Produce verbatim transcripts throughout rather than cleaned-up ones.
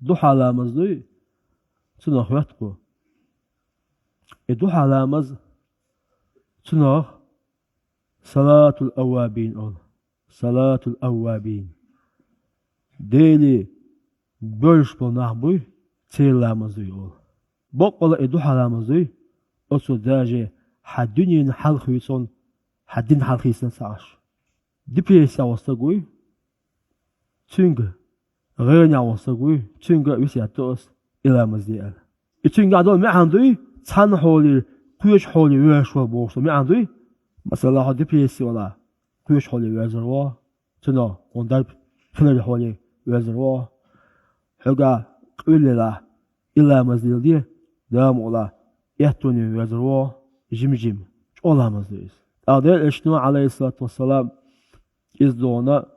Духьа ламаз дуй, цунах хӀоьтту кхо. И духьа ламаз, цунах салатул аввабин олу. Салатул аввабин. Деле боьрзуш болу нах буй, церан ламаз дуй олу. Баккъала и духьа ламаз дуй, оцо даже хьан дуьненан хьал хуьйцу, хьан дин хьал хийцина ца Ӏаш. Депрессия волу стаг вуй, цуьнга, гӀайгӀане волу стаг вуй, цуьнга а весет до ас и ламаз де аьлла. И цуьнга долу маьӀна дуй, цхьана хьоле, кхечу хьоле воьрзуш вара бохуш долу маьӀна дуй. Масала, хьо депрессия вала, кхечу хьоле воьрзур ву, цуьнан хьуна дарба хиларан хьоле воьрзур ву. Хьоьга къуьллалахь, и ламаз леладе, дама вала, аьттоне воьрзур ву, жим-жим, чӀогӀа ламаз ду иза. ТӀаккха Делан Элчано, Ӏалайхиссалату вассалам, иза догӀана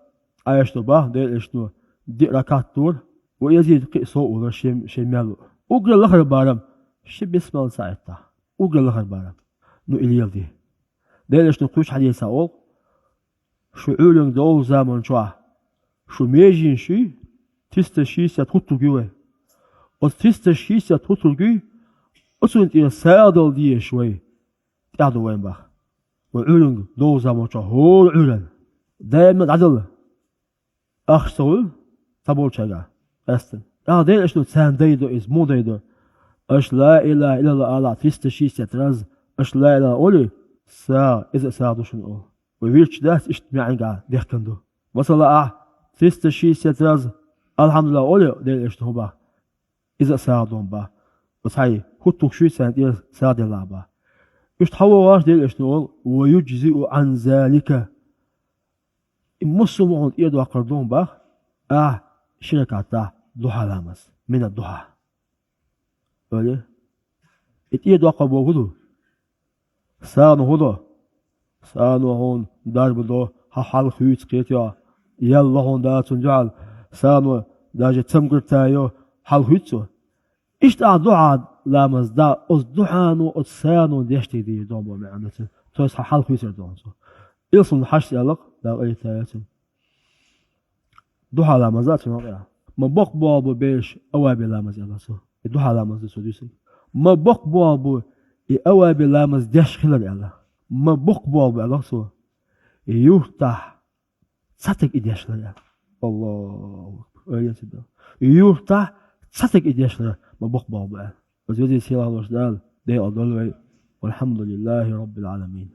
Ӏайшата боху, Делан Элчано диъ ракаӀат дора, ва Езид кхин а сов а волура шен, шен мел. Уггар лахара барам, ши бисмал ца Ӏиттахь, уггар лахара барам. Ну, и леладе. Делан Элчано кхечу хьадисехь олу: шу Ӏуьйранна долу заман чохь, шу меженаш юй, триста шестьдесят хӀуттург юй вай. Оцу триста шестьдесят хӀуттург юй, оцунна тӀера сагӀа дала дезаш вай, тӀаьхьа ду вайн боху. Вай Ӏуьйранна долу заман чохь хӀора Ӏуьйранна. Даимна дӀадала. Ахча ца хуьлу цхьаболчаьрга къаьстина. ТӀаккха Делан Элчано царна дайдо иза, муха дайдо? Аша ла илаха иллаллахӀ алахь триста шестьдесят раз, аша ла илаха олий, сагӀа, иза а сагӀа ду шуна олу. Вай вирташ дац иштта маьӀнехь дехкина ду. Масала, ахь триста шестьдесят раз АлхьамдулиллахӀ олий, Делан Элчано хӀун боху? Иза а сагӀа ду боху. Оцу хьайн хӀуттургаш юй, царна тӀера сагӀа делахь боху. Иштта хьан вогӀуш Делан Элчано олу: ва юджзиу Ӏан залика. И массо а хьуна тӀера доккхур ду боху, ахь ши ракаӀат дахь духьа ламаз, мина духьа. Ойла. И тӀера доккхур боху хӀун ду? СагӀано хӀун до? СагӀано хьуна дарба до, хьан хьал хуьйцу кхетий, ял ло хьуна дацунна дуьхьал, сагӀано даже цамгарта йо, хьал хуьйцу цо. Иштта ахь духьа ламаз дахь, оцу духьано, оцу сагӀано деш дерг дийр ду боху маьӀна ду цуьнан. То есть хьан хьал хуьйцур ду цо. Илсхан хьашташ аьлла-кх, Дала къайле йойла цуьнан. Духьа ламаз а цуьнан къа. Ма бакъ болу бу бераш аввабин ламаз аьлла цо. И духьа ламаз ду цо дуьйцург. Ма бакъ болу бу и аввабин ламаз деш хилар аьлла. Ма бакъ болу бу аьлла цо, и юьртахь цхьа стаг и деш хилар аьлла. Аллаху акбар. Ойла ца Дала. И юьртахь цхьа стаг и деш хилар ма бакъ болу бу аьлла. Оцу везачу сийлахь волчу Дала декъала дойла вай. Валхьамдулиллахи раббил Ӏаламин.